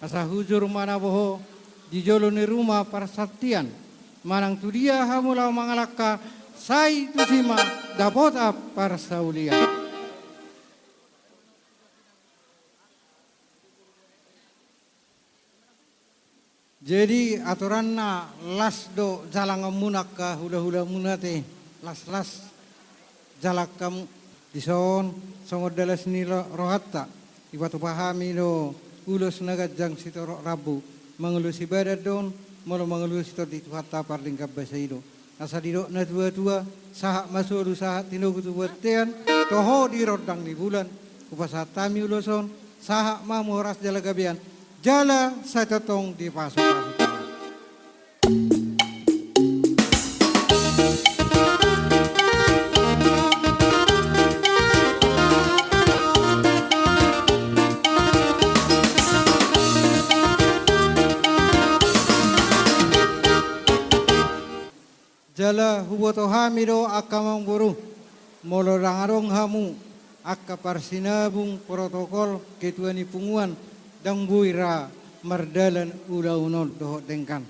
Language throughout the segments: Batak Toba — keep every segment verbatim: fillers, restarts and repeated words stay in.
Asa hujur ma na boho di jolo ni ruma parsantian, manang tu dia hamu laho mangalangka, sai tusi ma dapotan parsaulian. Jadi aturanna las do jalanganmuna angka hulahulamuna te, las-las jalang hamu. Dison songon dalan ni lo-, rohanta, dipatupa hami do ulos na ganjang sitorop rambu, mangulosi badan do on, molo mangulosi Tondi Tuhanta pardenggan basa i do. Asa didok natuatua, sahat ma solu sahat tinogu tu bontean, toho di rondang ni bulan. Hupasahat hami ulos on, sahat ma hamu horas jala gabean, jala sai tongtong dipasupasu. Jala huboto hami do angka amangboru, molo ndang adong hamu angka parsinabung protokol ketua ni punguan, ndang boi ra mardalan ulaon on dohot denggan.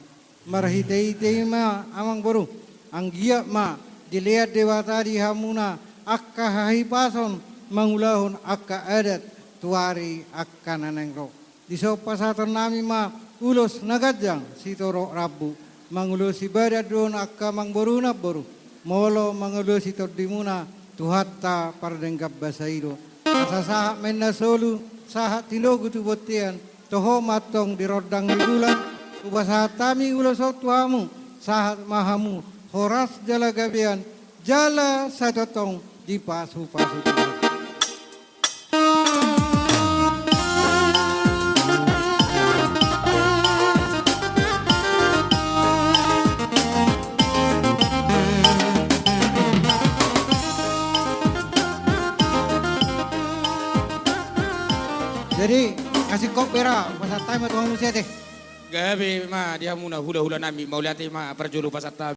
Marhitehite i ma amangboru, anggiat ma dilean Debata di hamuna angka hahipason mangulahon angka adat tu ari angka na naeng ro. Dison pasahatonnami ma ulos na ganjang sitorop rambu, mangulosi badan do on angka amangboru namboru, molo mangulosi tondimuna Tuhanta pardenggan basa i do. Asa sahat ma inna solu, sahat tinogu tu bontean, toho ma antong di rondang ni bulan. Hupasahat hami ulos on tu hamu, sahat ma hamu horas jala gabean, jala sai tongtong dipasupasu Tuhan. Jadi, kasih kop bera, pasahat hami ma tu hamu muse te. Gabe ma di hamuna hulahulanami, mauliate ma parjolo pasahat hami.